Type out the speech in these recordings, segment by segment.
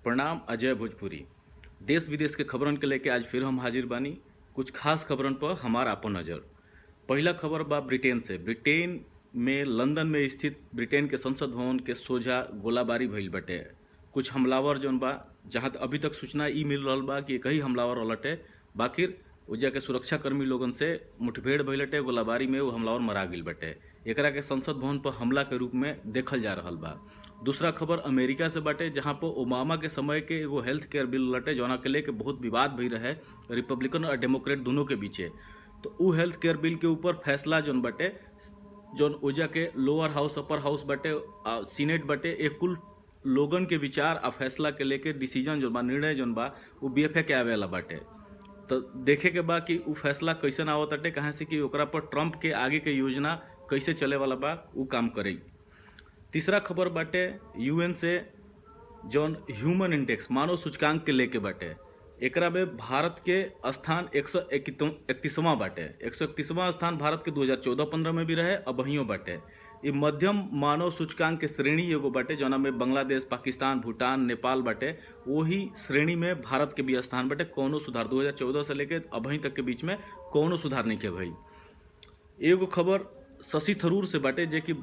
प्रणाम। अजय भोजपुरी देश विदेश के खबरन के लेके आज फिर हम हाजिर बानी। कुछ खास खबरन पर हमार आपन नज़र। पहिला खबर बा ब्रिटेन से। ब्रिटेन में लंदन में स्थित ब्रिटेन के संसद भवन के सोझा गोलाबारी भइल बाटे। कुछ हमलावर जौन बा, जहाँ अभी तक सूचना ई मिल रहल बा कि एकही हमलावर रहलटे, बाकिर ओइजा के सुरक्षाकर्मी लोगन से मुठभेड़ भइलटे। गोलाबारी में वो हमलावर मरा गइल बाटे। एकरा के संसद भवन पर हमला के रूप में देखल जा रहल बा। दूसरा खबर अमेरिका से बाटे, जहां पर ओबामा के समय के एगो हेल्थ केयर बिल लटे, जौना के लेके बहुत विवाद भी रहे रिपब्लिकन और डेमोक्रेट दोनों के बीचे। तो उ हेल्थ केयर बिल के ऊपर फैसला जौन बाटे, जौन ओइजा के लोअर हाउस, अपर हाउस बाटे, सीनेट बाटे, एक कुल लोगन के विचार आ फैसला के लेके डिसीजन जौन बा, निर्णय जौन बा, उ बीएफए के आवेला बाटे। तो देखे के बा कि उ फैसला कैसन आवत बाटे, कहाँ से कि ओकरा पर ट्रम्प के आगे के योजना कैसे चले वाला बा, उ काम करी। तीसरा खबर बाटे यूएन से, जौन ह्यूमन इंडेक्स, मानव सूचकांक के लेके बाटे। एकरा में भारत के स्थान 131वां बाटे। 131वां स्थान भारत के 2014-15 में भी रहे, अब वहीं बाटे। ये मध्यम मानव सूचकांक के श्रेणी एगो बाटे, जौना में बांग्लादेश, पाकिस्तान, भूटान, नेपाल बाटे। वही श्रेणी में भारत के भी स्थान बाटे। कौनो सुधार 2014 से लेके अभी तक के बीच में कौनो सुधार नहीं के भइल। एगो खबर शशि थरूर से बाटे, जे कि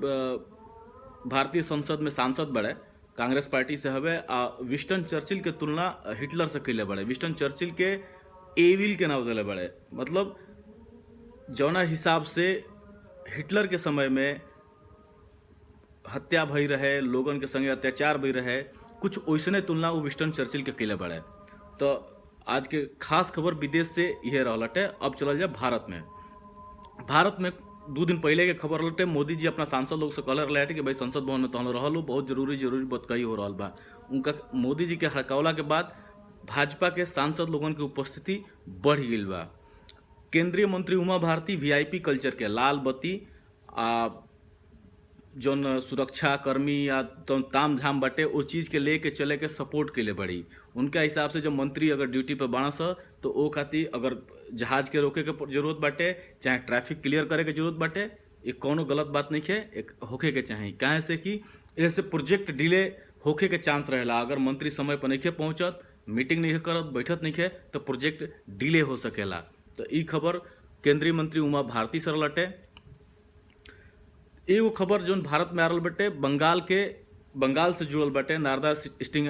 भारतीय संसद में सांसद बड़े, कांग्रेस पार्टी से हवे, आ विस्टन चर्चिल के तुलना हिटलर से कैले बड़े। विस्टन चर्चिल के एविल के नाम दिले बड़े। मतलब जौना हिसाब से हिटलर के समय में हत्या भई रहे, लोगन के संगे अत्याचार भई रहे, कुछ ओइसने तुलना वो विस्टन चर्चिल के कैले बड़े। तो आज के खास खबर विदेश से यह रहलटे। अब चलल जाए भारत में। भारत में 2 दिन पहले के खबर रहलटे, मोदी जी अपना सांसद लोग से कहले रहे कि भाई, संसद भवन में तहन रहल हो, बहुत जरूरी जरूरी बात कही हो रहल बा। उनका मोदी जी के हड़कावला के बाद भाजपा के सांसद लोगन के उपस्थिति बढ़ गई बा। केंद्रीय मंत्री उमा भारती वीआईपी कल्चर के लाल बत्ती आ जौन सुरक्षा कर्मी या तो ताम झाम बाटे, ओ चीज़ के लेके चले के सपोर्ट के लिए बड़ी। उनका हिसाब से जब मंत्री अगर ड्यूटी पे बाड़ा स, तो ओ खातिर अगर जहाज के रोके के जरूरत बाटे, चाहे ट्रैफिक क्लियर करे के जरूरत बाटे, ये कोनो गलत बात नहीं है, एक होखे के चाही। काहे से कि ऐसे प्रोजेक्ट डिले होखे के चांस रहेला। अगर मंत्री समय पर नहीं पहुंचत, मीटिंग नहीं करत, बैठत नहीं है, तो प्रोजेक्ट डिले हो सकेला। तो ई खबर केंद्रीय मंत्री उमा भारती सर लटे। एगो खबर जोन भारत में आ रहल बाटे, बंगाल से जुड़ल बाटे। नारदा स्टिंग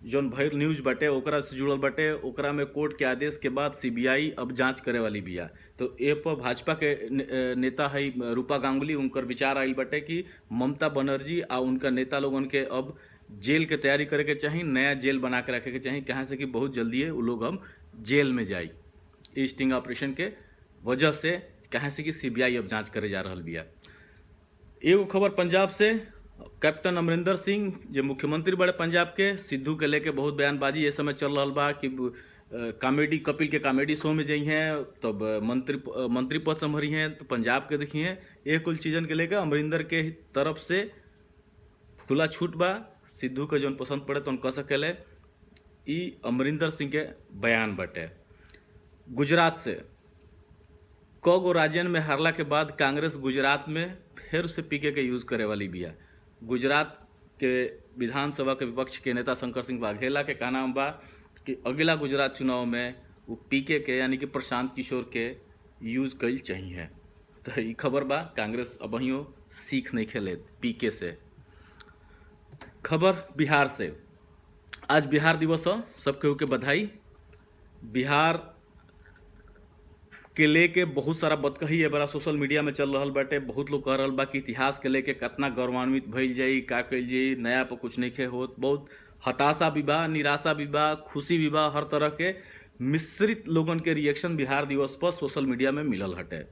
जोन भइल न्यूज बाटे, ओकरा से जुड़ल बाटे। ओकरा में कोर्ट के आदेश के बाद सीबीआई अब जांच करे वाली बिया। तो ए पर भाजपा के नेता है रूपा गांगुली, उनकर विचार आइल बाटे कि ममता बनर्जी आ उनका नेता लोगन के अब जेल के तैयारी करे के चाही, नया जेल बना के रखे के चाही, कहाँ से कि बहुत जल्दी है वो लोग अब जेल में जाई ई स्टिंग ऑपरेशन के वजह से, कहाँ से कि सीबीआई अब जांच करे जा रहल बिया। एगो खबर पंजाब से। कैप्टन अमरिंदर सिंह, जे मुख्यमंत्री बड़े पंजाब के, सिद्धू के लेके बहुत बयानबाजी ये समय चल रहा बा कि कॉमेडी, कपिल के कॉमेडी शो में जई हैं, तब मंत्री मंत्री पद संभरी हैं, तो पंजाब के देखी हैं। ये कुल चीजन के लेकर अमरिंदर के तरफ से खुला छूट बा। सिद्धू के जौन पसंद पड़े तो कह सकेले, ई अमरिंदर सिंह के बयान बाटे। गुजरात से। कौ गो राज्यन में हारला के बाद कांग्रेस गुजरात में फिर से पीके के यूज करे वाली बिया। गुजरात के विधानसभा के विपक्ष के नेता शंकर सिंह वाघेला के कहना बा कि अगला गुजरात चुनाव में वो पीके के, यानी कि प्रशांत किशोर के यूज कईल चाहिए। तो ई खबर बा, कांग्रेस अबहियो सीख नहीं खेले पीके से। खबर बिहार से। आज बिहार दिवस है, सब केहू के बधाई। बिहार के लेके बहुत सारा बतकही है बड़ा सोशल मीडिया में चल रहल बाटे। बहुत लोग कह रहल बा कि इतिहास के लेके कितना गौरवान्वित भइल जाई, का कइल जाई, नया पर कुछ नहीं होत। बहुत हताशा भी बा, निराशा भी बा, खुशी भी बा, हर तरह के मिश्रित लोगन के रिएक्शन बिहार दिवस पर सोशल मीडिया में मिलल हटे।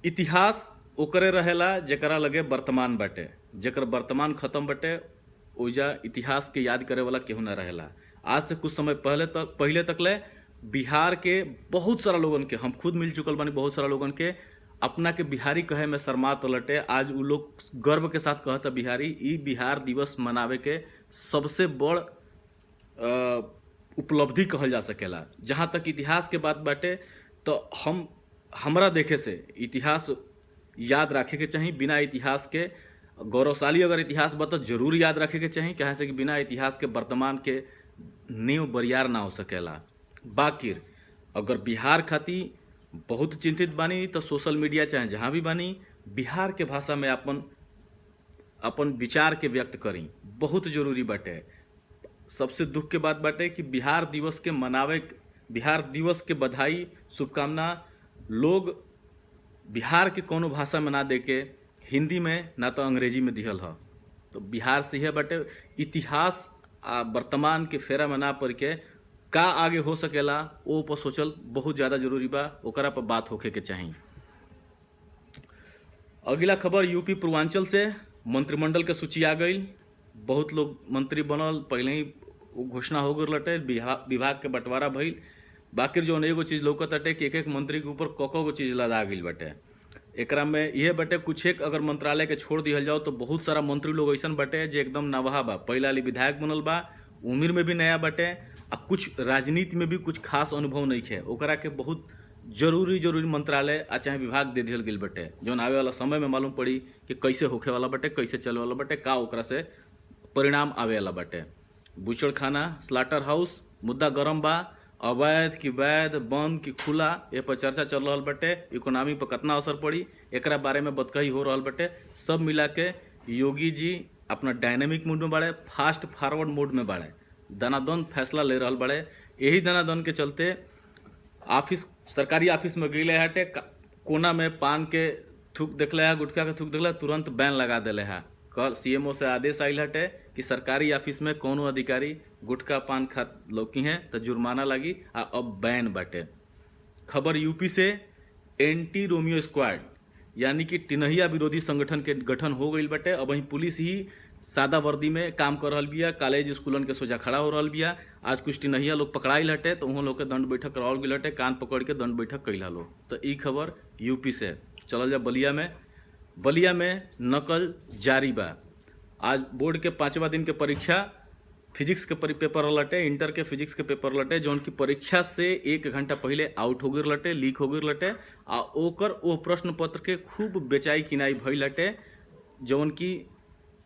इतिहास ओकरे रहेला जेकरा लगे वर्तमान बाटे। जेकर वर्तमान खत्म बाटे, ओइजा इतिहास के याद करे वाला केहू ना रहेला। आज से कुछ समय पहले तक ले बिहार के बहुत सारा लोगन के, हम खुद मिल चुकल बानी, बहुत सारा लोगन के अपना के बिहारी कहे में शर्मात लटे। आज उ लोग गर्व के साथ कहता बिहारी। ई बिहार दिवस मनावे के सबसे बड़ उपलब्धि कहल जा सकेला। जहाँ तक इतिहास के बात बाटे, तो हम हमरा देखे से इतिहास याद रखे के चाही। बिना इतिहास के गौरवशाली अगर इतिहास बा तो जरूर याद रखे के चाही, काहे से कि बिना इतिहास के वर्तमान के नींव बरियार ना हो सकेला। बाकिर अगर बिहार खातिर बहुत चिंतित बानी तो सोशल मीडिया चाहे जहाँ भी बानी बिहार के भाषा में अपन अपन विचार के व्यक्त करी, बहुत जरूरी बाटे। सबसे दुख के बात बाटे कि बिहार दिवस के मनावे, बिहार दिवस के बधाई शुभकामना लोग बिहार के कोनो भाषा में ना देके हिंदी में ना तो अंग्रेजी में दिहल ह। तो बिहार से यह बाटे इतिहास आ वर्तमान के फेरा में ना पड़ के का आगे हो सकेला ओ पर सोचल बहुत ज़्यादा जरूरी बा, ओकरा पर बात होखे के चाही। अगला खबर यूपी पूर्वांचल से। मंत्रिमंडल के सूची आ गई, बहुत लोग मंत्री बनल, पहले ही घोषणा हो गई लटे, विभाग के बंटवारा भइल। बाकी जो एगो चीज़ लौकत अटे कि एक एक मंत्री के ऊपर क गो चीज़ लदा गई बाटे। एकरा में यह बाटे कुछ एक अगर मंत्रालय के छोड़ दिहल जाओ तो बहुत सारा मंत्री लोग ऐसन बाटे जे एकदम नवाहा बा, पहला ली विधायक बनल बा, उम्र में भी नया बाटे आ कुछ राजनीति में भी कुछ खास अनुभव नहीं है। ओकरा के बहुत जरूरी जरूरी मंत्रालय आ चाहे विभाग दे दिहल गेल बाटे, जौन आवे वाला समय में मालूम पड़ी कि कैसे होखे वाला बाटे, कैसे चले वाला बाटे, का ओकरा से परिणाम आवे वाला बाटे। बूचड़खाना, स्लाटर हाउस मुद्दा गरम बा, अवैध कि वैध, बंद कि खुला, ए पर चर्चा चल रहल बाटे। इकोनॉमी पर कितना असर पड़ी एकरा बारे में बतकही हो रहल बाटे। सब मिला के योगी जी अपना डायनेमिक मोड में बाड़े, फास्ट फॉरवर्ड मोड में बाड़े, दनादन फैसला ले रहल बाड़े। यही दनादन के चलते ऑफिस, सरकारी ऑफिस में गई हटे, कोना में पान के थूक देखले है, गुटखा के थूक देखले, तुरंत बैन लगा दिले है। कल सीएमओ से आदेश आयल हटे कि सरकारी ऑफिस में कोनो अधिकारी गुटखा पान खा लौकी हैं तो जुर्माना लगी आ अब बैन बाटे। खबर यूपी से, एंटी रोमियो स्क्वाड यानी कि टिनहिया विरोधी संगठन के गठन हो गई बाटे। अब वहीं पुलिस ही सादा वर्दी में काम कर रहल बिया, कॉलेज स्कूलन के सोझा खड़ा हो रहल बिया। आज कुछ टिनहिया लोग पकड़ाइल हटे तो उहों लोग के दंड बैठक करावल गेल हटे, कान पकड़ के दंड बैठक कैला लोग। तो ई खबर यूपी से। चलल जा बलिया में। बलिया में नकल जारी बा। आज बोर्ड के 5वां दिन के परीक्षा फिजिक्स के पेपर लटे, इंटर के फिजिक्स के पेपर लटे, जौन की परीक्षा से 1 घंटा पहले आउट हो गई लटे, लीक हो गई लटे आ ओकर ओ प्रश्न पत्र के खूब बेचाई किनाई भइल हटे, जौन की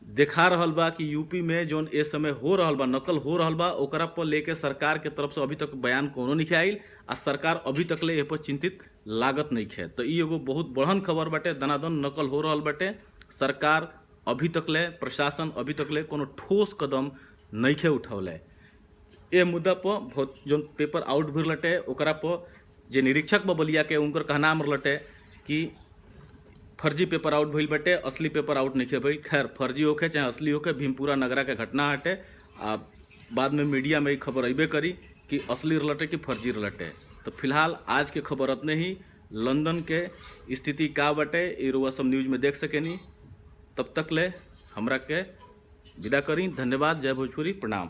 देखा रहल बा कि यूपी में जौन ए समय हो रहल बा, नकल हो रहल बा, ओकरा पर लेके सरकार के तरफ से अभी तक बयान कोनो नहीं आइल आ सरकार अभी तक ले ए पर चिंतित लागत नहीं है। तो ई एगो बहुत बड़हन खबर बाटे, दनादन नकल हो रहल बाटे, सरकार अभी तक ले, प्रशासन अभी तक ले कोनो ठोस कदम नइखे उठौले। ए मुद्दा पर बहुत जौन पेपर आउट भइल लटे ओकरा पर जे निरीक्षक बा बलिया के, उनकर कहनाम लटे कि फर्जी पेपर आउट भइल बाटे, असली पेपर आउट नइखे भइल। खैर फर्जी होखे चाहे असली होखे, भीमपुरा नगरा के घटना हटे आ बाद में मीडिया में ई खबर अइबे करी कि असली रलटे कि फर्जी रलटे। तो फिलहाल आज के खबर अतने ही। लंदन के स्थिति का बाटे ई रुआ सब न्यूज में देख सकेनी। तब तक ले हमरा के विदा करी। धन्यवाद। जय भोजपुरी। प्रणाम।